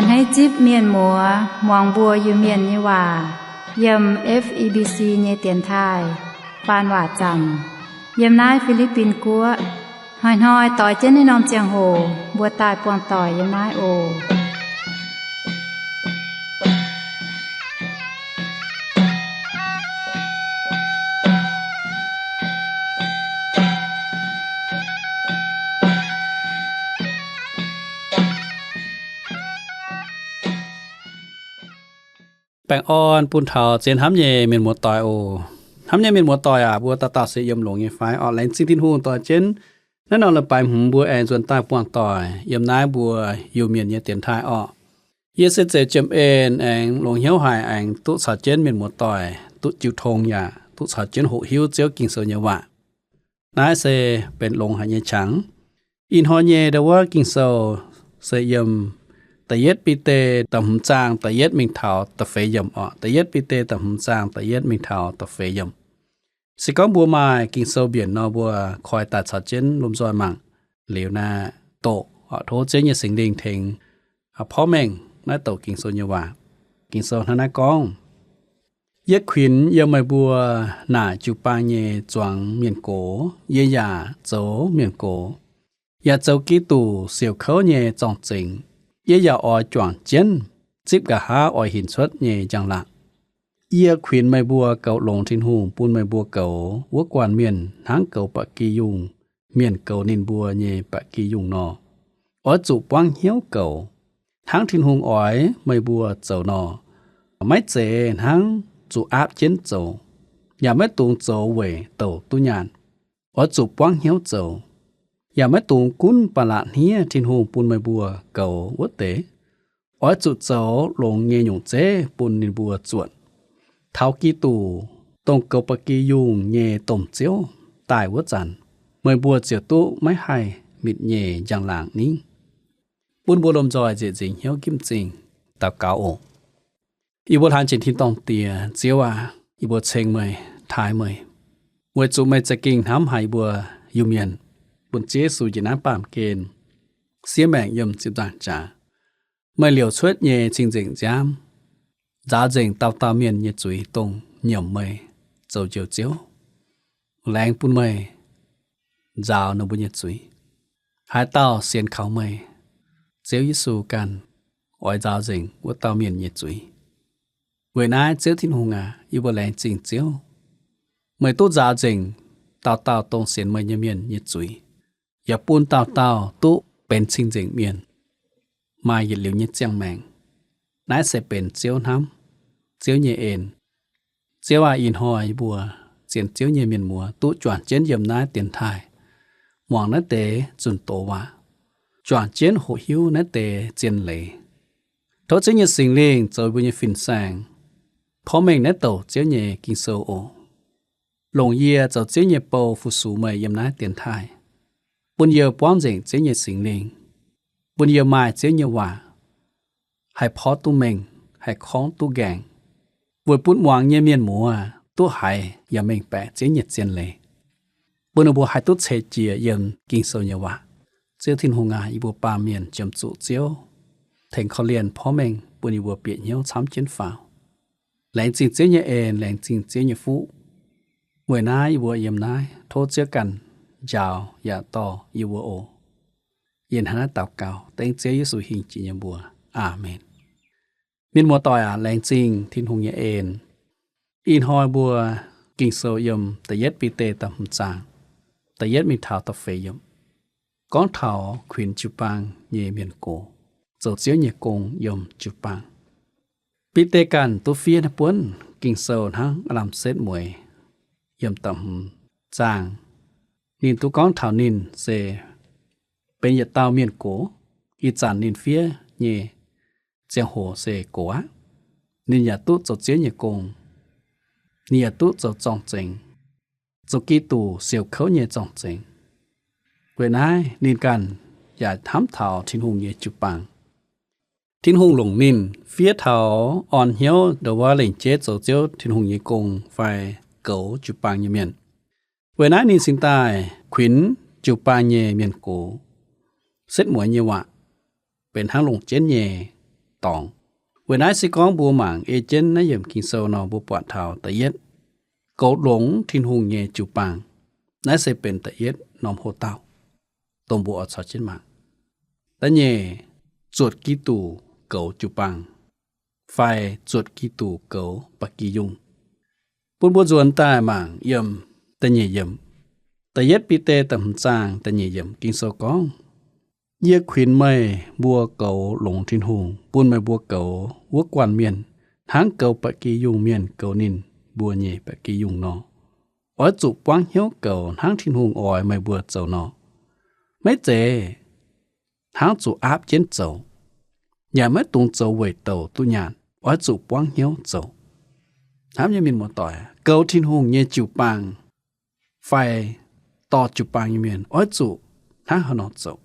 Hneiv zipv mienh muoz muangx mbuo Iu-Mienh nyei waac yiem F E B C nyei dienx taaih faan waac zaamc yiem naaiv Fi^li^bin Guoqv. Hnoi-hnoi doix jienv naaiv norm ziangh hoc mbuo daaih buangh doic yiem naaiv oc. Baengh orn bun taux zien hnamv nyei mienh muoz-doic oc. Hnamv nyei mienh muoz-doic aac, mbuo dauh dauh se yiem longx nyei fai? Orqc, laengz zingh Tin-Hungh doix jienv naaiv norm leiz-baaix hmz mbuo aengx nzuonx daaih buangh doic yiem naaiv mbuo Iu-Mienh nyei dienx taaih orqc. Yie se Zeiz Jiem En, aengx longx hnyouv haic aengx duqv caux jienv mienh muoz-doic duqv jiu tong yaac duqv caux jienv hoqc hiuv Ziouv Ging-Sou nyei waac. Naaiv se benx longx haic nyei qangx. Ih hnoi nyei ndau wuov Ging-Sou se yiem Da'yietv Bide da'hmz zaang da'yietv mingh taux da'feix yiemc orqc. Da'yietv Bide da'hmz zaang da'yietv mingh taux da'feix yiemc. Se gorngv mbuo maaih Ging-Sou mbienc nor, mbuo koi daaih caux jienv lomh nzoih mangc liuz naaiv doqc, tov Ziouv nyei Singx Lingh tengx porv mengh naaiv douc Ging-Sou nyei waac. Ging-Sou hnangv naaiv gorngv, Yie kuinx yiem meih mbuo naaic jiu-baang nyei zuangx mienh gox, yie yaac zoux mienh gox, yaac zoux Giduc siouc kouv nyei zorng-zengx. Yie yaac oix juangc jienv zipv nqa'haav oix hinc cuotv nyei njang-laangc. Yie kuinx meih mbuo goux longx Tin-Hungh bun meih mbuo goux wuov guanh mienh hnangv goux ba'gi yungh mienh goux ninh mbuo nyei ba'gi yungh nor. Oix zuqc buangv hnyouv goux, hnangv Tin-Hungh oix meih mbuo zoux nor. Maiv zeiz hnangv zuqc aapv jienv zoux, yaac maiv dungx zoux weic douc duqv nyaanh. Oix zuqc buangv hnyouv zoux, yaac maiv dungx gunv ba'laqc hniev Tin-Hungh bun meih mbuo goux wuov deix. Oix zuqc zoux longx nyei nyungc zeiv bun ninh mbuo zuotc, taux Giduc, dongh goux ba'gi yungh nyei domh Ziouv, daaih wuov zanc, meih mbuo ziouc duqv maiv haih mitc nyeic njang-laangc ningv. Bun mbuo lomh nzoih nzieqc nzingc hnyouv gimv zingh daux gaux oc. Yie mbuo hlaang jiex tin-dorngh Diex, Ziouv aac, yie mbuo ceng meih, taaih meih, weic zuqc meih za'gengh hnamv haic yie mbuo Iu-Mienh, bun Ziouv Yesu njiec naaiv baamh gen siev maengc yiem ziepc nzaangc jaax. Meih liouc cuotv nyei cing-nzengc nziaamv nzaaux nzengc dauh dauh mienh nyei zuiz, dongh nyiemc meih, zoux Njoux Ziouv, laengz bun meih nzaaux ninh mbuo nyei zuiz. Haaix dauh sienx kaux meih, Ziouv Yesu ganh oix nzaaux nzengc wuov dauh mienh nyei zuiz. Weic naaiv Ziouv Tin-Hungh aac, yie mbuo laengz zingh Ziouv, meih duqv nzaaux nzengc dauh dauh dongh sienx meih nyei mienh nyei zuiz, yaac bun dauh dauh duqv benx cing-nzengc mienh, maaih yietc liuz nyei ziangh maengc. Naaiv se benx Ziouv hnamv, Ziouv nyei en. Ziouv aac, ih hnoi yie mbuo zien Ziouv nyei mienh muoz duqv juangc jienv yiem naaiv dienx taaih, muangx naaiv deix zunh doz waac, juangc jienv hoqc hiuv naaiv deix zien leiz. Tov Ziouv nyei Singx Lingh zoux mbuo nyei fin-saeng, porv mengh naaiv douc Ziouv nyei Ging-Sou oc. Longc yie zoux Ziouv nyei bou fu-sux meih yiem naaiv dienx taaih, bun yie buangv nzengc Ziouv nyei Singx Lingh, bun yie maaih Ziouv nyei waac haih porv duqv mengh, haih korngv duqv nqaengc, weic bun muangx nyei mienh muoz duqv haiz yaac mengh baeqc Ziouv nyei zien leiz, bun ninh mbuo haih duqv ceix jiez yiem Ging-Sou nyei waac. Ziouv Tin-Hungh aac, yie mbuo baamh mienh jiem zuqc Ziouv tengx korv-lienh porv mengh bun yie mbuo bieqc hnyouv camv jienv faaux. Laengz zingh Ziouv nyei en, laengz zingh Ziouv nyei fuqv. Weic naaiv yie mbuo yiem naaiv tov Ziouv ganh njaaux yaac dorh yie mbuo oc. Yie hnangv naaiv daux gaux dengv Ziouv Yesu hingh jiex nyei mbuox. Aamen. Mienh muoz-doic aac, laengz zingh Tin-Hungh nyei en. Ih hnoi mbuo Ging-Sou yiem da'yietv Bide da'hmz zaang, da'yietv mingh taux da'feix yiemc, gorngv taux kuinx jiu-baang nyei mienh gox, zoux Ziouv nyei gong yiem jiu-baang. Bide ganh duqv fiev naaiv buonv Ging-Sou hnangv aav lamh setv mueiz yiem da'hmz zaang. Ninh duqv gorngv taux ninh se benx yietc dauh mienh gox. Ih zanc ninh fiev nyei ziangh hoc se gox aqv. Ninh yaac duqv zoux Ziouv nyei gong. Ninh yaac duqv zoux zorng-zengx, zoux Giduc siouc kouv nyei zorng-zengx. Weic naaiv ninh ganh yaac hnamv taux Tin-Hungh nyei jiu-baang. Tin-Hungh longc ninh fiev taux orn hnyouv ndongc wuov lengc jeiv zoux Ziouv Tin-Hungh nyei gong fai goux jiu-baang nyei mienh. Weic naaiv ninh cingx daaih kuinx jiu-baang nyei mienh gox. Setv mueiz nyei waac benx hnangv longc jienv nyei. dorngx. Weic naaiv se gorngv mbuo mangc ei jienv naaiv yiemc Ging-Sou nor, mbuo buatc taux da'yietv, goux longx Tin-Hungh nyei jiu-baang. Naaiv se benx da'yietv norm hoc dauh, dongh mbuo oix caux jienv mangc. Da'nyeic, zuotc Giduc goux jiu-baang, fai zuotc Giduc goux ba'gi yungh. Bun mbuo nzuonx daaih mangc yiem da'nyeic yiemc, da'yietv Bide da'hmz zaang da'nyeic yiemc, Ging-Sou gorngv, Yie kuinx meih mbuo goux longx Tin-Hungh, bun meih mbuo goux wuov guanh mienh hnangv goux ba'gi yungh mienh goux ninh mbuo nyei ba'gi yungh nor. Oix zuqc buangv hnyouv goux hnangv Tin-Hungh oix meih mbuo zoux nor. Maiv zeiz hnangv zuqc aapv jienv zoux, yaac maiv dungx zoux weic douc duqv nyaanh. Oix zuqc buangv hnyouv zoux. Hnamv nyei mienh muoz-doic, goux Tin-Hungh nyei jiu-baang fai dorh jiu-baang nyei mienh oix zuqc hnangv haaix nor zoux.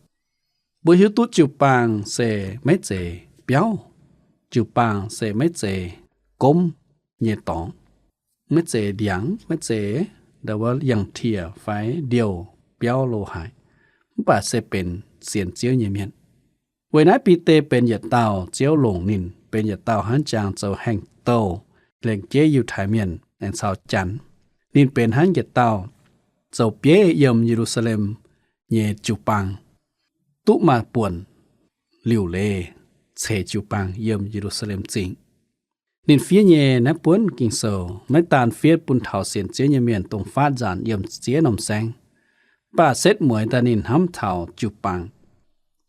Mbuo hiuv duqv jiu-baang se maiv zeiz biauv, jiu-baang se maiv zeiz gomv nyei dorngx, maiv zeiz ndiangx, maiv zeiz ndau wuov yangh tieh fai ndiouh biauv lo haic, mv baac se benx sienx Ziouv nyei mienh. Weic naaiv Bide benx yietc dauh Ziouv longc ninh, benx yietc dauh hnangv jangx zoux haengh douh lengc jeiv Yiutai Mienh aengx caux Janx. Ninh benx hnangv yietc dauh zoux bieiv yiem Ye^lu^saa^lem nyei jiu-baang, duqv maaih buonc liuc leiz ceix jiu-baang yiem Ye^lu^saa^lem Zingh. Ninh fiev nyei naaiv buonv Ging-Sou maiv daan fiev bun taux sienx Ziouv nyei mienh dongh faatv nzaanx yiem ziex norm saengv, mv baac setv mueiz daaih ninh hnamv taux jiu-baang,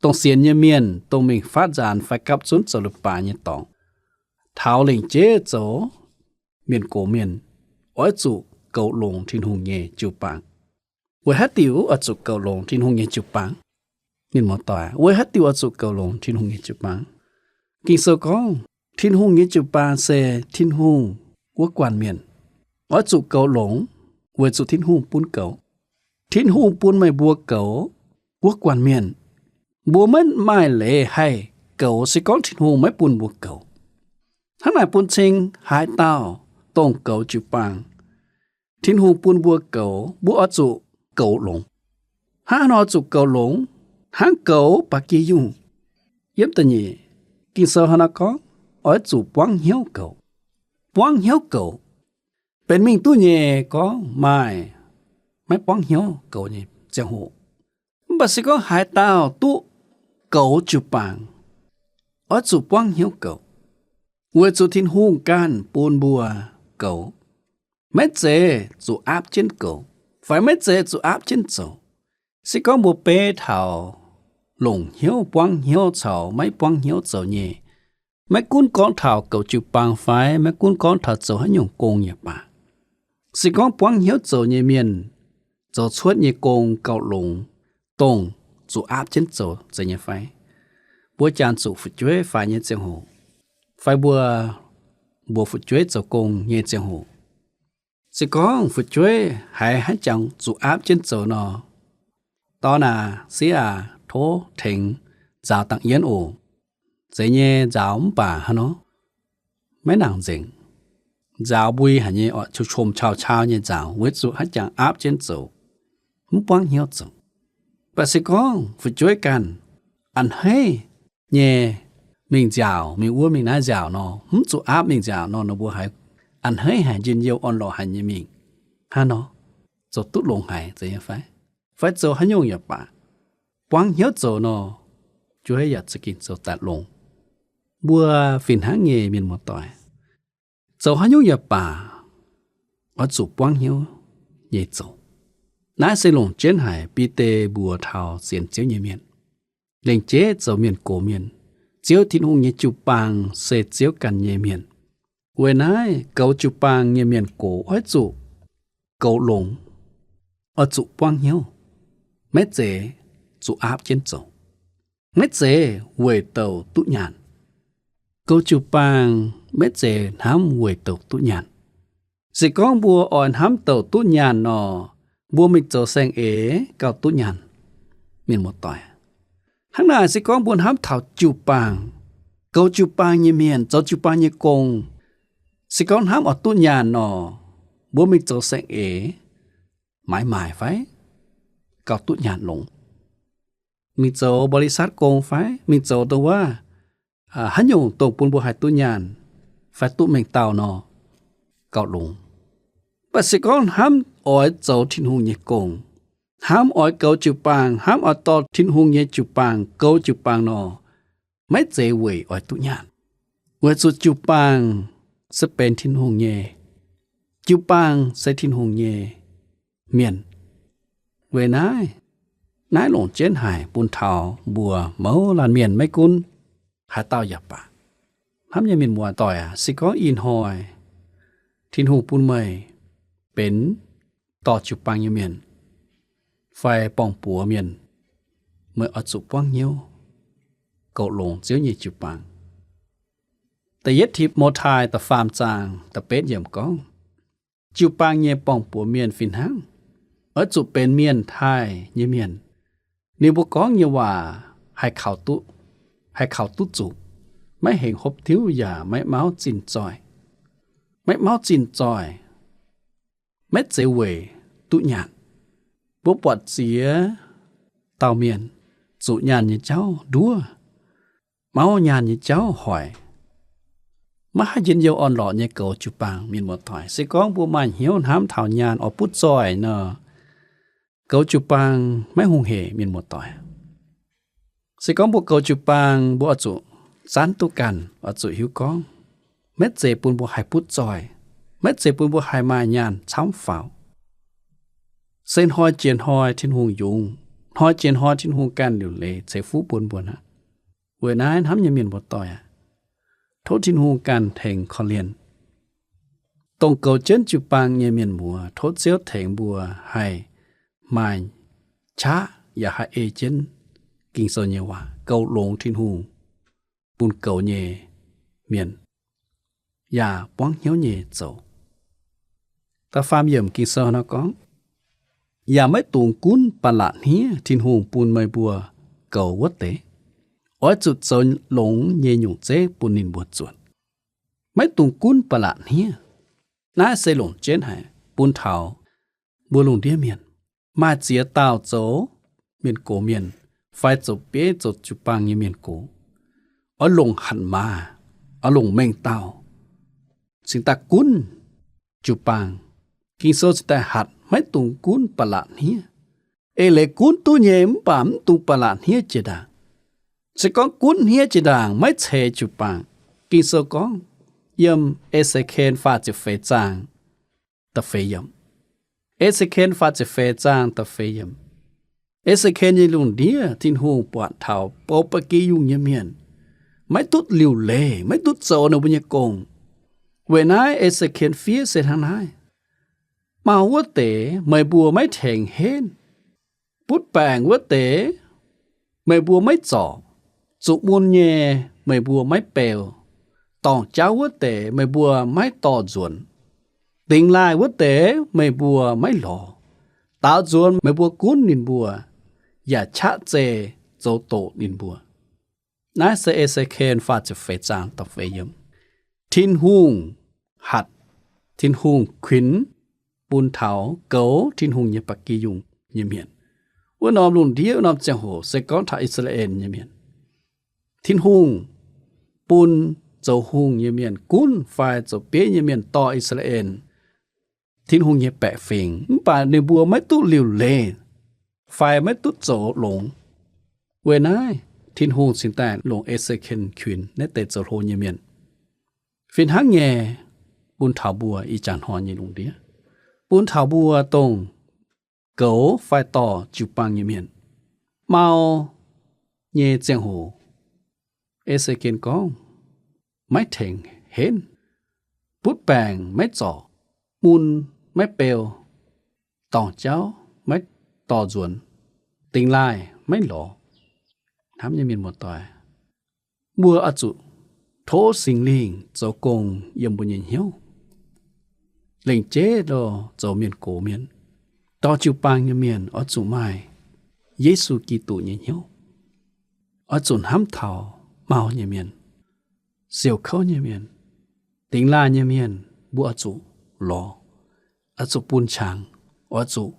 dongh sienx nyei mienh dongh mingh faatv nzaanx fai gapv zunv zoux leiz-baaix nyei dorngx, taux lengc jeiv zoux mienh gox mienh, oix zuqc goux longx Tin-Hungh nyei jiu-baang. Weic haaix diuc oix zuqc goux longx Tin-Hungh nyei jiu-baang? Mienh muoz-doic, weic haaix diuc oix zuqc goux longx Tin-Hungh nyei jiu-baang? Ging-Sou gorngv, Tin-Hungh nyei jiu-baang se Tin-Hungh wuov guanh mienh. Oix zuqc goux longx, weic zuqc Tin-Hungh bun goux. Tin-Hungh bun meih mbuo goux wuov guanh mienh. Mbuo maiv maaih leiz haih goux se gorngv Tin-Hungh maiv bun mbuo goux. Hnangv naaic bun cing haaix dauh dongh goux jiu-baang, Tin-Hungh bun mbuo goux, mbuo oix zuqc goux longx. Hnangv haaix nor zuqc goux longx? Hnangv goux ba'gi yungh. Yiem da'nyeic Ging-Sou hnangv naaiv gorngv, oix zuqc buangv hnyouv goux. Buangv hnyouv goux. Benx mingh duqv nyei gorngv maaih maiv buangv hnyouv goux nyei ziangh hoc. Mv baac se gorngv haaix dauh duqv goux jiu-baang, oix zuqc buangv hnyouv goux, weic zuqc Tin-Hungh ganh bun mbuo goux. Maiv zeiz zuqc aapv jienv goux, fai maiv zeiz zuqc aapv jienv zoux. Se gorngv mbuo beiv taux longc hnyouv buangv hnyouv caux maiv buangv hnyouv zoux nyei, maiv gunv gorngv taux goux jiu-baang fai maiv gunv gorngv taux zoux haaix nyungc gong yaac baac, se gorngv buangv hnyouv zoux nyei mienh zoux cuotv nyei gong gauh longx dongh zuqc aapv jienv zoux zeiz nyei fai? Mbuo jangx zuqc fu'jueiv faix nyei ziangh hoc, fai mbuo mbuox fu'jueiv zoux gong nyei ziangh hoc, se gorngv fu'jueiv haiz hnangv jangx zuqc aapv jienv zoux nor, dorn aac, sieqv aac, tov tengx nzaaux dangc yienh oc. Zeiz nyei, nzaaux mv baac hnangv nor, maiv nangc nzengc. Nzaaux mbui haic nyei, oix qom qom qau qau nyei nzaaux, weic zuqc hnangv jangx aapv jienv zoux, mv buangv hnyouv zoux. Mv baac se gorngv fu'jueiv ganh a'hneiv nyei mingh nziaauc, mingh wuov mingh naaiv nziaauc nor, mv zuqc aapv mingh nziaauc nor, ninh mbuo haiz a'hneiv haic, njien-youh orn-lorqc haic nyei mingh, hnangv nor zoux duqv longx haic, zeiz nyei fai? Fai zoux haaix nyungc yaac baac, buangv hnyouv zoux nor, jueiv yaac za'gengh zoux daaih longx. Mbuo fih hnangv nyei, mienh muoz-doic, zoux haaix nyungc yaac baac, oix zuqc buangv hnyouv nyei zoux. Naaiv se longc jienv haic Bide mbuox taux sienx Ziouv nyei mienh, lengc jeiv zoux mienh gox mienh. Ziouv Tin-Hungh nyei jiu-baang se Ziouv ganh nyei mienh. Weic naaiv goux jiu-baang nyei mienh gox oix zuqc goux longx, oix zuqc buangv hnyouv, maiv zeiz zuqc aapv jienv zoux, maiv zeiz weic douc duqv nyaanh. Goux jiu-baang maiv zeiz hnamv weic douc duqv nyaanh. Se gorngv mbuo oix hnamv douc duqv nyaanh nor, mbuo mingh zoux saeng-eix gauh duqv nyaanh, mienh muoz-doic. Hnangv naaic se gorngv mbuo hnamv taux jiu-baang, goux jiu-baang nyei mienh, zoux jiu-baang nyei gong, se gorngv hnamv oix duqv nyaanh nor, mbuo mingh zoux saeng-eix, maaiz maaic fai gauh duqv nyaanh longx. Mingh zoux บริษัท gong fai mingh zoux dongh wuov haaix nyungc dongh bun mbuo haih duqv nyaanh fai duqv mengh dauh nor, gauh longx. Mv baac se gorngv hnamv oix zoux Tin-Hungh nyei gong, hnamv oix goux jiu-baang, hnamv oix dorh Tin-Hungh nyei jiu-baang, goux jiu-baang nor, maiv zeiz weic oix duqv nyaanh. Weic zuqc jiu-baang se benx Tin-Hungh nyei, jiu-baang se Tin-Hungh nyei mienh. Weic naaiv, naaiv longc jienv haic bun taux mbuo mouz laanh mienh, maiv gunv haaix dauh yaac baac. Hnamv nyei mienh muoz-doic aac, se gorngv ih hnoi Tin-Hungh bun meih benx dorh jiu-baang nyei mienh fai borng-buoz mienh, meih oix zuqc buangv hnyouv goux longx Ziouv nyei jiu-baang. Da'yietv Ti^mo^tai da'faam zaang da'betv yiemc gorngv, jiu-baang nyei borng-buoz mienh fih hnangv oix zuqc benx mienh taaih nyei mienh. Ninh mbuo gorngv nyei waac haih kaux duqv, haih kaux duqv zuqc, maiv hengx hopv tiuv yaac maiv mauv zinh zoih. Maiv mauv zinh zoih, maiv zeiz weic duqv nyaanh. Mbuo buatc ziex dauh mienh zuqc nyaanh nyei jauv nduov, mauv nyaanh nyei jauv hoic, maiv haih njien-youh orn-lorqc nyei goux jiu-baang. Mienh muoz-doic, se gorngv mbuo maaih hnyouv hnamv taux nyaanh oix butv zoih nor, goux jiu-baang maiv hungh heic. Mienh muoz-doic, se gorngv mbuo goux jiu-baang, mbuo oix zuqc zanv duqv ganh, oix zuqc hiuv gorngv maiv zeiz bun mbuo haih butv zoih, maiv zeiz bun mbuo haih maaih nyaanh camv faaux. Se hnoi jiex hnoi Tin-Hungh yungz, hnoi jiex hnoi Tin-Hungh ganh liuc leiz ceix fuqv bun mbuo aqv. Weic naaiv hnamv nyei mienh muoz-doic aac, tov Tin-Hungh ganh tengx korv-lienh dongh goux jienv jiu-baang nyei mienh muoz. Tov Ziouv tengx mbuo haih maaih qaqv yaac haih ei jienv Ging-Sou nyei waac, goux longx Tin-Hungh bun goux nyei mienh, yaac buangv hnyouv nyei zoux. Da'faam yiemc Ging-Sou nor gorngv, yaac maiv dungx gunv ba'laqc hniev Tin-Hungh bun meih mbuo goux wuov deix. Oix zuqc zoux longx nyei nyungc zeiv bun ninh mbuo zuotc. Maiv dungx gunv ba'laqc hniev. Naaiv se longc jienv haic bun taux mbuo lungh ndiev mienh. Maaih ziex dauh zoux mienh gox mienh fai zoux bieiv zoux jiu-baang nyei mienh gox, oix longc hatc maaz, oix longc mengh dauh, cingx daaih gunv jiu-baang. Ging-Sou cingx daaih hatc maiv dungx gunv ba'laqc hniev. Eix leiz gunv duqv nyei, mv baac mv dungx ba'laqc hniev jiex ndaangc. Se gorngv gunv hniev jiex ndaangc maiv ceix jiu-baang. Ging-Sou gorngv yiem E^se^ken faah ziepc feix zaang da'feix yiemc. E^se^ken faah ziepc feix zaang da'feix yiemc. E^se^ken nyei lungh ndiev Tin-Hungh buatc taux bou ba'gi yungh nyei mienh maiv duqv liuc leiz, maiv duqv zoux ninh mbuo nyei gong. Weic naaiv E^se^ken fiev se hnangv naaiv, mau wuov deix meih mbuo maiv tengx henv. Butv baengc wuov deix meih mbuo maiv zorc. Zuqc mun nyei meih mbuo maiv beu. Dorngc jauv wuov deix meih mbuo maiv dorh nzuonx. Dingx laaih wuov deix meih mbuo maiv lorz. Daaux nzuonx meih mbuo gunv ninh mbuo, yaac qaqv zeih zoux doqc ninh mbuo. Naaiv se E^se^ken faah ziepc feix zaang da'feix yiemc. Tin-Hungh hatc, Tin-Hungh kuinx bun taux goux Tin-Hungh nyei ba'gi yungh nyei mienh. Wuov norm lungh ndiev, wuov norm ziangh hoc se gorngv taux I^saa^laa^en nyei mienh. Tin-Hungh bun zoux hungh nyei mienh gunv fai zoux bieiv nyei mienh dorh I^saa^laa^en, Tin-Hungh nyei baeqc fingx, mv baac ninh mbuo maiv duqv liuc leiz fai maiv duqv zoux longx. Weic naaiv Tin-Hungh cingx daaih longc E^se^ken kuinx naaiv deix zoux hlo nyei mienh. Fih hnangv nyei, bun taux mbuo ih jaax hnoi nyei lungh ndiev, bun taux mbuo dongh goux fai dorh jiu-baang nyei mienh, mau nyei ziangh hoc, E^se^ken gorngv, maiv tengx henv, butv baengc maiv zorc, mun maiv beu, dorngc jauv maiv dorh nzuonx, dingx laaih maiv lorz. Hnamv nyei mienh muoz-doic, mbuo oix zuqc tov Singx Lingh zoux gong yiem mbuo nyei hnyouv. Lengc jeiv lo zoux mienh gox mienh, dorh jiu-baang nyei mienh oix zuqc maaih Yesu Giduc nyei hnyouv. Oix zuqc hnamv taux mau nyei mienh, siouc kouv nyei mienh, dingx laaih nyei mienh, mbuo oix zuqc lorz, oix zuqc bun qangx, oix zuqc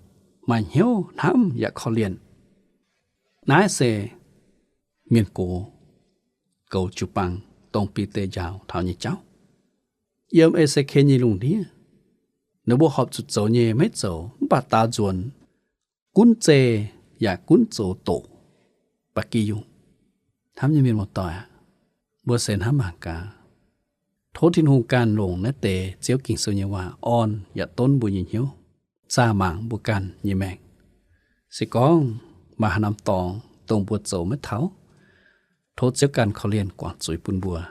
maaih hnyouv hnamv yaac korv-lienh. Naaiv se mienh gox goux jiu-baang, dongh Bide njaaux taux nyei jauv. Yiem E^se^ken nyei lungh ndiev, ninh mbuo horpc zuqc zoux nyei maiv zoux, mv baac daaux nzuonx gunv zeih yaac gunv zoux doqc ba'gi yungh. Hnamv nyei mienh muoz-doic aac, mbuo se hnamv mangc gaax. Tov Tin-Hungh ganh longc naaiv deix Ziouv Ging-Sou nyei waac orn yaac donv mbuo nyei hnyouv, zaah mangc mbuo ganh nyei maengc. Se gorngv maaih haaix norm dorngx dongh mbuo zoux maiv taux, tov Ziouv ganh korv-lienh guangc zuiz bun mbuo.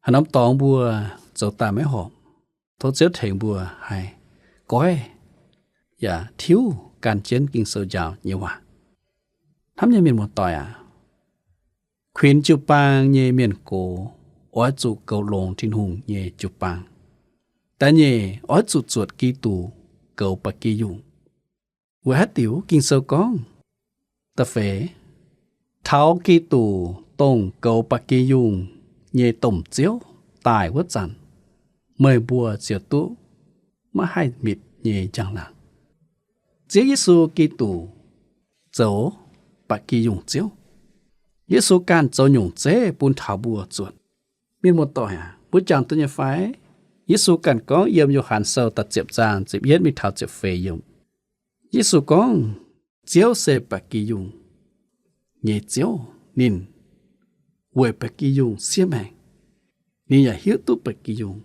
Haaix norm dorngx mbuo zoux daaih maiv horpc, tov Ziouv tengx mbuo haih goiv yaac tiuv gan jienv Ging-Sou njaaux nyei waac. Hnamv nyei mienh muoz-doic aac, kuinx jiu-baang nyei mienh gox oix zuqc goux longx Tin-Hungh nyei jiu-baang. Da'nyeic, oix zuqc zuotc Giduc goux ba'gi yungh. Weic haaix diuc? Ging-Sou gorngv, da'feix, taux Giduc, dongh goux ba'gi yungh nyei domh Ziouv, daaih wuov zanc, meih mbuo ziouc duqv maiv haih mitc nyei njang-laangc. Ziouv Yesu Giduc zoux ba'gi yungh Ziouv. Yesu ganh zoux nyungc zeiv bun taux mbuo zuotc. Mienh muoz-doic aac, mbuo jangx duqv nyei fai? Yesu ganh gorngv yiem Yo^han Sou da'ziepc zaang ziepc yietv mingh taux ziepc feix yiemc. Yesu gorngv, Ziouv se ba'gi yungh nyei Ziouv. Ninh weic ba'gi yungh siev maengc. Ninh yaac hiuv duqv ba'gi yungh.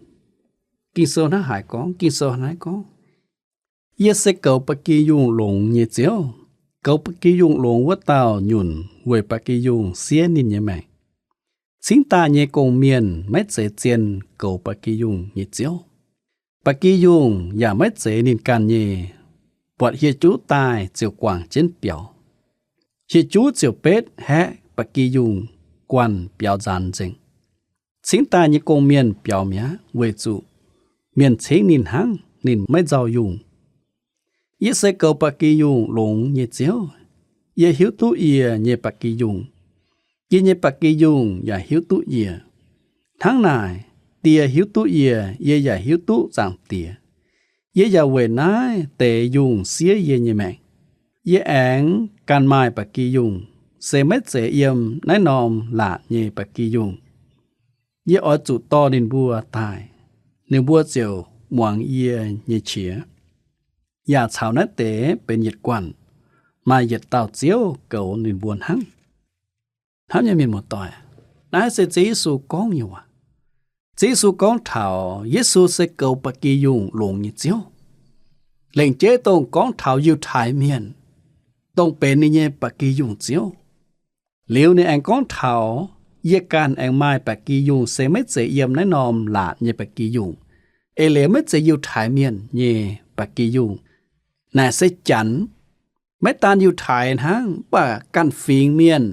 Ging-Sou hnangv haaix gorngv? Ging-Sou hnangv naaiv gorngv, Yie se goux ba'gi yungh longx nyei Ziouv. Goux ba'gi yungh longx wuov dauh nyunc weic ba'gi yungh siev ninh nyei maengc. Cingx daaih nyei gong-mienh maiv zeiz zien goux ba'gi yungh nyei Ziouv. Ba'gi yungh yaac maiv zeiz ninh ganh nyei. Buatc hieh juv daaih ziouc guangc jienv biaux. Hieh juv ziouc betv haeqv ba'gi yungh guanh biaux nzaanx nzengc. Cingx daaih nyei gong-mienh biaux mi'aqv, weic zuqc mienh cingv ninh hnangv, ninh maiv nzauh yungh. Yie se goux ba'gi yungh longx nyei Ziouv. Yie hiuv duqv yie nyei ba'gi yungh. Yie nyei ba'gi yungh yaac hiuv duqv yie. Hnangv naaic, Die hiuv duqv yie, yie yaac hiuv duqv Zaangc Diex. Yie yaac weic naaiv deix yungh siev yie nyei maengc. Yie aengx ganh maaih ba'gi yungh, se maiv zeiz yiem naaiv norm laatc nyei ba'gi yungh. Yie oix zuqc dorh ninh mbuo daaih, ninh mbuo ziouc muangx yie nyei qiex, yaac caux naaiv deix benx yietc guanh, maaih yietc dauh Ziouv goux ninh mbuo hnangv. Hnamv nyei mienh muoz-doic, naaiv se Ziouv Yesu gorngv nyei waac. Ziouv Yesu gorngv taux Yesu se goux ba'gi yungh longx nyei Ziouv. Lengc jeiv dongh gorngv taux Yiutai Mienh, dongh benx ninh nyei ba'gi yungh Ziouv. Liuz ninh aengx gorngv taux, yie ganh aengx maaih ba'gi yungh, se maiv zeiz yiem naaiv norm laatc nyei ba'gi yungh, eix leiz maiv zeiz Yiutai Mienh nyei ba'gi yungh. Naaic se Janx, maiv daan Yiutai hnangv, mv baac ganh fingx mienh,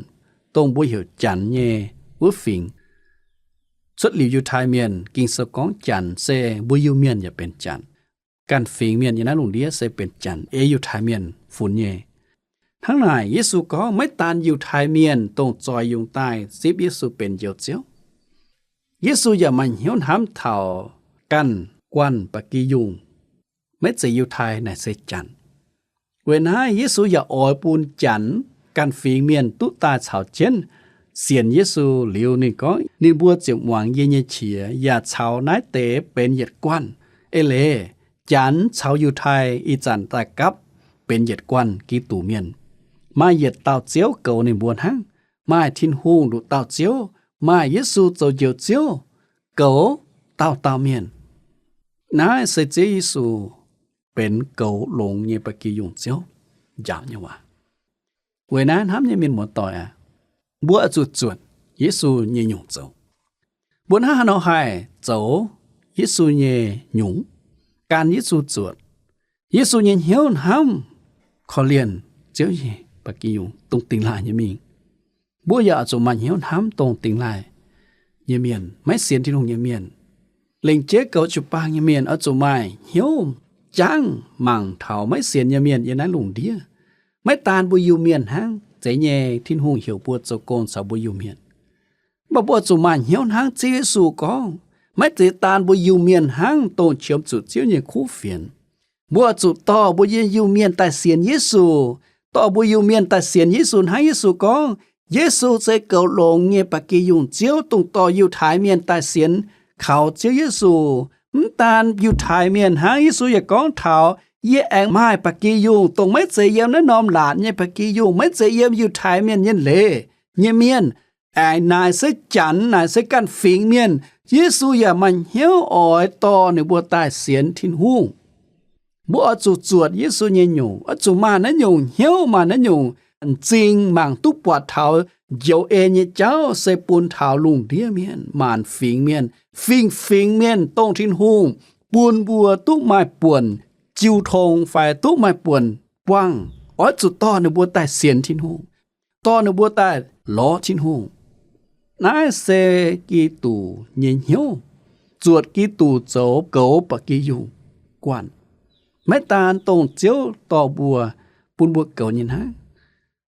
dongh mbuo heuc Janx nyei wuov fingx. Cuotv liuz Yiutai Mienh, Ging-Sou gorngv Janx se mbuo Iu-Mienh yaac benx Janx. Ganh fingx mienh yiem naaiv lungh ndiev se benx Janx, ei Yiutai Mienh funx nyei. Hnangv naaic, Yesu gorngv maiv daan Yiutai Mienh dongh zoix yungz daaih zipv Yesu benx Njoux Ziouv. Yesu yaac maaih hnyouv hnamv taux ganh guanh ba'gi yungh, maiv zeiz Yiutai, naaic se Janx. Weic naaiv Yesu yaac oix bun Janx ganh fingx mienh duqv daaih caux jienv sienx Yesu. Liuz ninh gorngv, ninh mbuo ziouc muangx yie nyei qiex, yaac caux naaiv deix benx yietc guanh. Eix leiz Janx caux Yiutai ih zanc daaih gapv benx yietc guanh Giduc Mienh. Maaih yietc dauh Ziouv goux ninh mbuo hnangv. Maaih Tin-Hungh nduqc dauh Ziouv, maaih Yesu zoux Njoux Ziouv, goux dauh dauh mienh. Naaiv se Ziouv Yesu benx goux longx nyei ba'gi yungh Ziouv njaaux nyei waac. Weic naaiv hnamv nyei mienh muoz-doic aac, mbuo oix zuqc zuotc Yesu nyei nyungc zoux. Mbuo hnangv haaix nor haih zoux Yesu nyei nyungc, gan Yesu zuotc? Yesu nyei hnyouv hnamv korv-lienh Ziouv nyei ba'gi yungh dongh dingh laaih nyei mingh. Mbuo yaac oix zuqc maaih hnyouv hnamv dongh dingh laaih nyei mienh, maiv sienx Tin-Hungh nyei mienh. Lengc jeiv goux jiu-baang nyei mienh oix zuqc maaih hnyouv jangv mangc taux maiv sienx nyei mienh yiem naaiv lungh ndiev. Maiv daan mbuo Iu-Mienh hnangv, zeiz nyei, Tin-Hungh heuc mbuo zoux gong caux mbuo Iu-Mienh. Mv baac mbuo oix zuqc maaih hnyouv hnangv Ziouv Yesu gorngv, maiv zeiz daan mbuo Iu-Mienh hnangv dongh qiemx zuqc Ziouv nyei kuv fienx. Mbuo oix zuqc dorh mbuo nyei Iu-Mienh daaih sienx Yesu, dorh mbuo Iu-Mienh daaih sienx Yesu hnangv Yesu gorngv, Yesu se goux longx nyei ba'gi yungh Ziouv, dongh dorh Yiutai Mienh daaih sienx kaux Ziouv Yesu. Mv daan Yiutai Mienh hnangv, Yesu yaac gorngv taux, yie aengx maaih ba'gi yungh, dongh maiv zeiz yiem naaiv norm laatc nyei ba'gi yungh, maiv zeiz yiem Yiutai Mienh nyei leiz nyei mienh. Aengx naaic se Janx, naaic se ganh fingx mienh. Yesu yaac maaih hnyouv oix dorh ninh mbuo daaih sienx Tin-Hungh. Mbuo oix zuqc zuotc Yesu nyei nyungc, oix zuqc maaih naaiv nyungc hnyouv, maaih naaiv nyungc m'zing mangc duqv buatc taux njoux en nyei jauv se bun taux lungh ndiev mienh, maanc fingx mienh, fingx-fingx mienh, dongh Tin-Hungh bun mbuo duqv maaih buonc jiu tong fai duqv maaih buonc buangh. Oix zuqc dorh ninh mbuo daaih sienx Tin-Hungh, dorh ninh mbuo daaih lorz Tin-Hungh. Naaiv se Giduc nyei hnyouv, zuotc Giduc zoux goux ba'gi yungh guanh. Maiv daan dongh Ziouv dorh mbuo, bun mbuo goux nyei hnangv,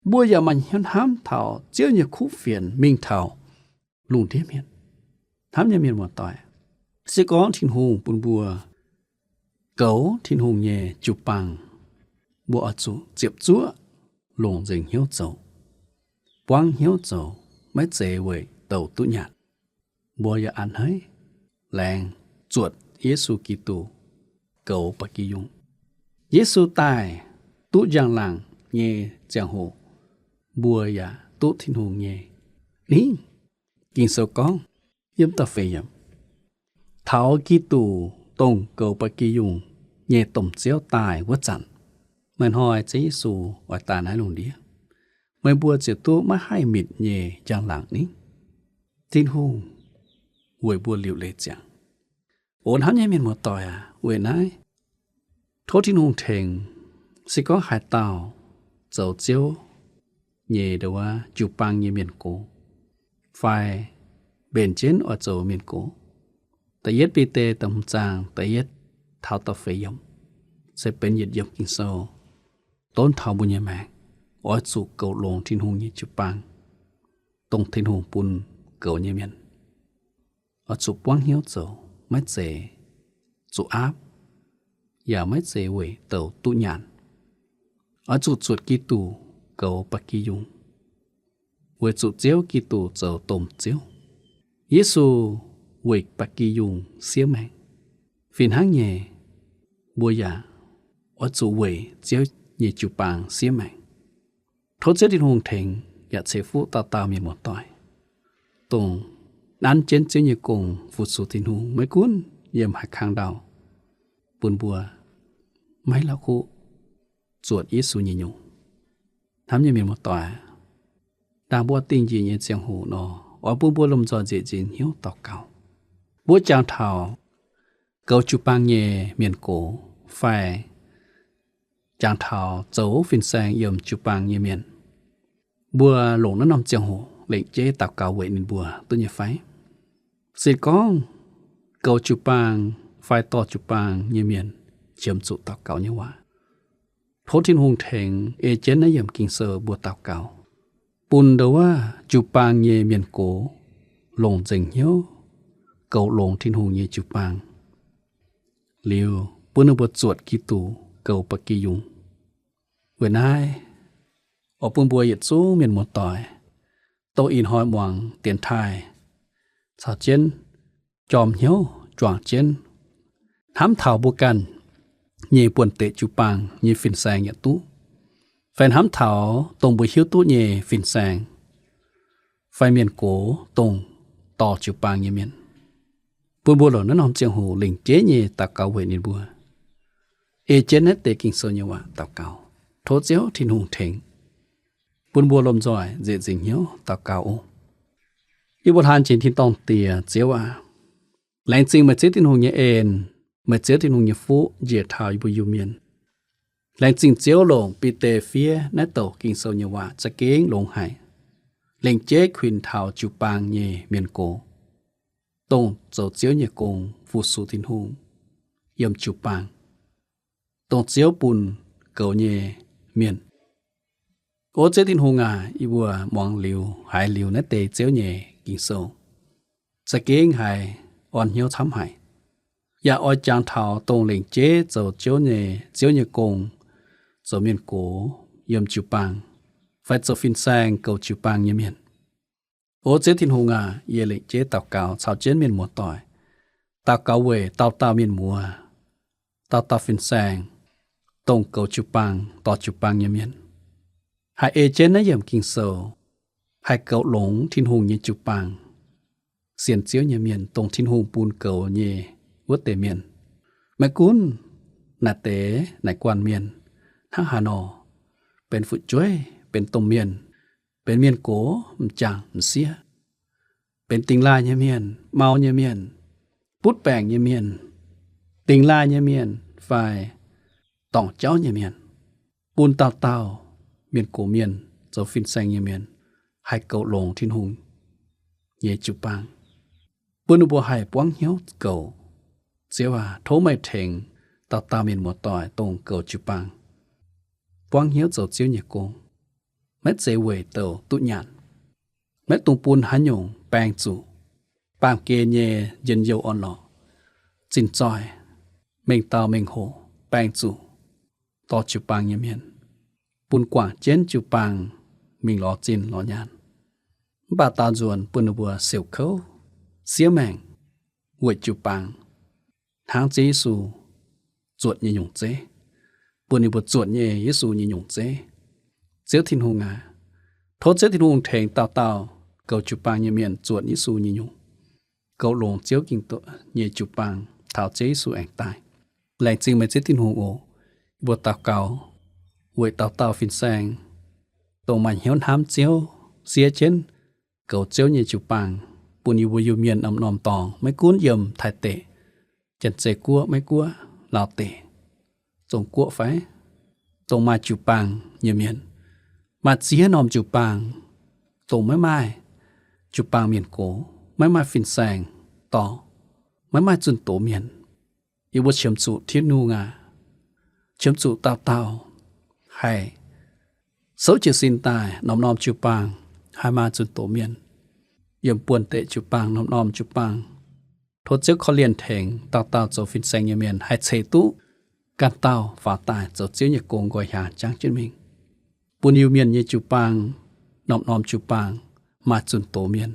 mbuo yaac maaih hnyouv hnamv taux Ziouv nyei kuv fienx mingh taux lungh ndiev mienh. Hnamv nyei mienh muoz-doic, se gorngv Tin-Hungh bun mbuo goux Tin-Hungh nyei jiu-baang, mbuo oix zuqc ziepc zuoqv longc nzengc hnyouv zoux, buangv hnyouv zoux, maiv zeiz weic douc duqv nyanc. Mbuo yaac a'hneiv laengz zuotc Yesu Giduc goux ba'gi yungh. Yesu daaih duqv njang-laangc nyei ziangh hoc, mbuo yaac duqv Tin-Hungh nyei ningv. Ging-Sou gorngv, yiem da'feix yiemc, taux Giduc, dongh goux ba'gi yungh nyei domh Ziouv, daaih wuov zanc, meih hnoi Ziouv Yesu oix daaih naaiv lungh ndiev, meih mbuo ziouc duqv maiv haih mitc nyei njang-laangc ningv. Tin-Hungh weic mbuo liuc leiz ziangx. O hnamv nyei mienh muoz-doic aac, weic naaiv tov Tin-Hungh tengx, se gorngv haaix dauh zoux Ziouv nyei ndo wuov jiu-baang nyei mienh gox, fai mbenc jienv oix zoux mienh gox, da'yietv Bide da'hmz zaang da'yietv taux da'feix yiemc, se benx yietc yiemc Ging-Sou, donv taux mbuo nyei maengc, oix zuqc goux longx Tin-Hungh nyei jiu-baang, dongh Tin-Hungh bun goux nyei mienh. Oix zuqc buangv hnyouv zoux, maiv zeiz zuqc aapv, yaac maiv zeiz weic douc duqv nyanc. Oix zuqc zuotc Giduc goux ba'gi yungh, weic zuqc Ziouv Giduc zoux domh Ziouv. Yesu weic ba'gi yungh siev maengc. Fih hnangv nyei, mbuo yaac oix zuqc weic Ziouv nyei jiu-baang siev maengc. Tov Ziouv Tin-Hungh tengx yaac ceix fuqv dauh dauh mienh muoz-doic, dongh nanv jienv Ziouv nyei gong fu-sux Tin-Hungh, maiv gunv yiem haaix kang ndau, bun mbuo maiv la'kuqv zuotc Yesu nyei nyungc. Hnamv nyei mienh muoz-doic, ndaangc mbuo dingh njiec nyei ziangh hoc nor, oix bun mbuo lomh nzoih nzieqc nzingc hnyouv daux gaux. Mbuo jangx taux goux jiu-baang nyei mienh gox fai jangx taux zoux fin-saeng yiem jiu-baang nyei mienh, mbuo longc naaiv norm ziangh hoc lengc jeiv daux gaux weic ninh mbuo duqv nyei fai? Se gorngv goux jiu-baang fai dorh jiu-baang nyei mienh qiemx zuqc daux gaux nyei waac, tov Tin-Hungh tengx ei jienv naaiv yiemc Ging-Sou mbuo daux gaux, bun ndo wuov jiu-baang nyei mienh gox longc nzengc hnyouv goux longx Tin-Hungh nyei jiu-baang, liuz bun ninh mbuo zuotc Giduc goux ba'gi yungh. Weic naaiv, oix bun mbuo yietc zungv mienh muoz-doic, dongh ih hnoi muangx dienx taaih caux jienv jorm hnyouv juangc jienv, hnamv taux mbuo ganh nyei buonv-deic jiu-baang nyei fin-saeng yaac duqv, fai hnamv taux dongh mbuo hiuv duqv nyei fin-saeng fai mienh gox, dongh dorh jiu-baang nyei mienh, bun mbuo longc naaiv norm ziangh hoc lengc jeiv nyei daux gaux weic ninh mbuo, ei jienv naaiv deix Ging-Sou nyei waac daux gaux. Tov Ziouv Tin-Hungh tengx bun mbuo lomh nzoih nzieqc nzingc hnyouv daux gaux oc. Yie mbuo hlaang jiex tin-dorngh Diex, Ziouv aac, laengz zingh meih Ziouv Tin-Hungh nyei en, meih Ziouv Tin-Hungh nyei fuqv njiec taux yie mbuo Iu-Mienh. Laengz zingh Ziouv longc Bide fiev naaiv douc Ging-Sou nyei waac za'gengh longx haic, lengc jeiv kuinx taux jiu-baang nyei mienh gox, dongh zoux Ziouv nyei gong fu-sux Tin-Hungh yiem jiu-baang, dongh Ziouv bun goux nyei mienh. O Ziouv Tin-Hungh aac, yie mbuo muangx liuz, haiz liuz naaiv deix Ziouv nyei Ging-Sou, za'gengh haiz orn hnyouv camv haic. Yaac oix jangx taux dongh lengc jeiv zoux Ziouv nyei, Ziouv nyei gong, zoux mienh gox yiem jiu-baang, fai zoux fin-saeng goux jiu-baang nyei mienh. O Ziouv Tin-Hungh aac, yie lengc jeiv daux gaux caux jienv mienh muoz-doic, daux gaux weic dauh dauh mienh muoz, dauh dauh fin-saeng, dongh goux jiu-baang, dorh jiu-baang nyei mienh, haih ei jienv naaiv yiemc Ging-Sou, haih goux longx Tin-Hungh nyei jiu-baang, sienx Ziouv nyei mienh, dongh Tin-Hungh bun goux nyei wuov deix mienh. Maiv gunv naaic deix naaic guanh mienh hnangv haaix nor, benx fu'jueiv, benx domh mienh, benx mienh gox m'jangc m'sieqv, benx dingh laaih nyei mienh, mau nyei mienh, butv baengc nyei mienh, dingh laaih nyei mienh fai dorngc jauv nyei mienh, bun dauh dauh mienh gox mienh, zoux fin-saeng nyei mienh, haih goux longx Tin-Hungh nyei jiu-baang, bun ninh mbuo haih buangv hnyouv goux. Ziouv aac, tov meih tengx dauh dauh mienh muoz-doic dongh goux jiu-baang, buangv hnyouv zoux Ziouv nyei gong, maiv zeiz weic douc duqv nyanc, maiv dungx bun haaix nyungc baeng zuqc, baamh gen nyei njien-youh orn-lorqc, zinh zoih, mengh dauh mengh hoc baeng zuqc dorh jiu-baang nyei mienh, bun guangc jienv jiu-baang mingh lorz zinh lorz nyaanh. Mv baac daaux nzuonx bun ninh mbuo siouc kouv, siev maengc weic jiu-baang, hnangv Ziouv Yesu zuotc nyei nyungc zeiv, bun ninh mbuo zuotc nyei Yesu nyei nyungc zeiv. Ziouv Tin-Hungh aac, tov Ziouv Tin-Hungh tengx dauh dauh goux jiu-baang nyei mienh zuotc Yesu nyei nyungc, goux longx Ziouv Ging-Sou nyei jiu-baang taux Ziouv Yesu aengx daaih. Laengz zingh meih Ziouv Tin-Hungh oc. Mbuo daux gaux weic dauh dauh fin-saeng, dongh maaih hnyouv hnamv Ziouv, siev jienv goux Ziouv nyei jiu-baang, bun yie mbuo Iu-Mienh norm-norm dorngx, maiv gunv yiem Taiv deic, Janx-Zei Guoqv, Meiv Guoqv, Laauv deic, Zong Guoqv fai, dongh maaih jiu-baang nyei mienh, maaih ziex norm jiu-baang, dongh maiv maaih jiu-baang mienh gox, maiv maaih fin-saeng dorh, maiv maaih zunh doz mienh. Yie mbuo qiemx zuqc Tin-Hungh aac, qiemx zuqc dauh dauh haih souv jiez sin daaih norm-norm jiu-baang haih maaih zunh doz mienh, yiem buonv deic jiu-baang norm-norm jiu-baang. Tov Ziouv korv-lienh tengx dauh dauh zoux fin-saeng nyei mienh haih ceix duqv ganh dauh faaux daaih zoux Ziouv nyei gong nqoi hiaangx jangv jienv mingh, bun Iu-Mienh nyei jiu-baang, norm-norm jiu-baang maaih zunh doz mienh,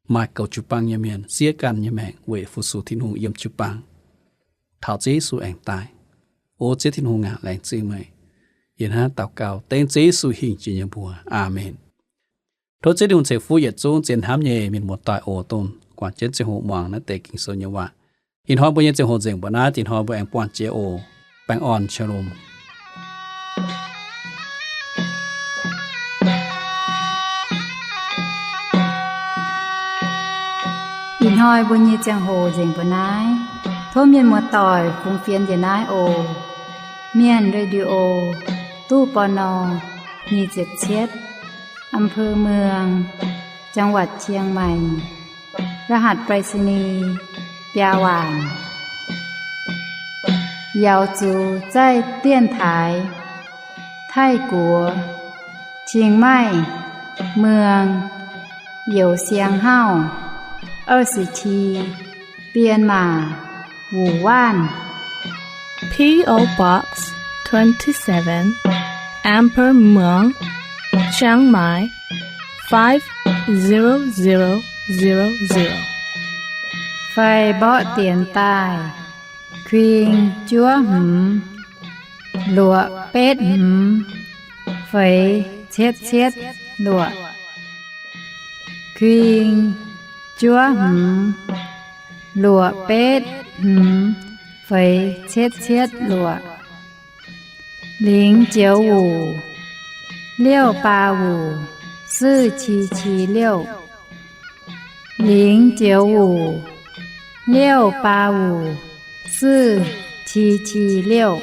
maaih goux jiu-baang nyei mienh siev ganh nyei maengc weic fu-sux Tin-Hungh yiem jiu-baang taux Ziouv Yesu aengx daaih. O Ziouv Tin-Hungh aac, laengz zingh meih. Yie hnamv daux gaux dengv Ziouv Yesu hingh jiex nyei mbuox. Aamen. Tov Ziouv Tin-Hungh ceix fuqv yietc zungv zien hnamv nyei mienh muoz-doic oc, dongh guangc jienv ziangh hoc muangx naaiv deix Ging-Sou nyei waac. Ih hnoi mbuo nyei ziangh hoc nzengc mbuo naaiv, ih hnoi mbuo aengx buangh jiex oc. Baengh orn, shalom. Ih hnoi mbuo nyei ziangh hoc nzengc mbuo naaiv. Tov mienh muoz-doic fungx fienx njiec naaiv oc. Mienh Radio, ตู้ ปณ. nyic ziepc cietv, อำเภอเมือง จังหวัดเชียงใหม่ รหัสไปรษณีย์ biaa waanc. 瑶族在电台 Taiv Guoqv, เชียงใหม่ เมือง Youz Siang Hauv, 二十七 Bienh Maac, Wuonh Waanv. P O Box twenty-seven, Amber Muang, Chiang Mai, five zero zero zero zero. Fai mborqv dienx daaih, kuing juov hmz, luoqc betv hmz, feix cietv cietv luoqc. Kuing juov hmz, luoqc betv hmz, feix cietv cietv luoqc. 零九五 六八五 四七七六. 零九五 六八五 四七七六.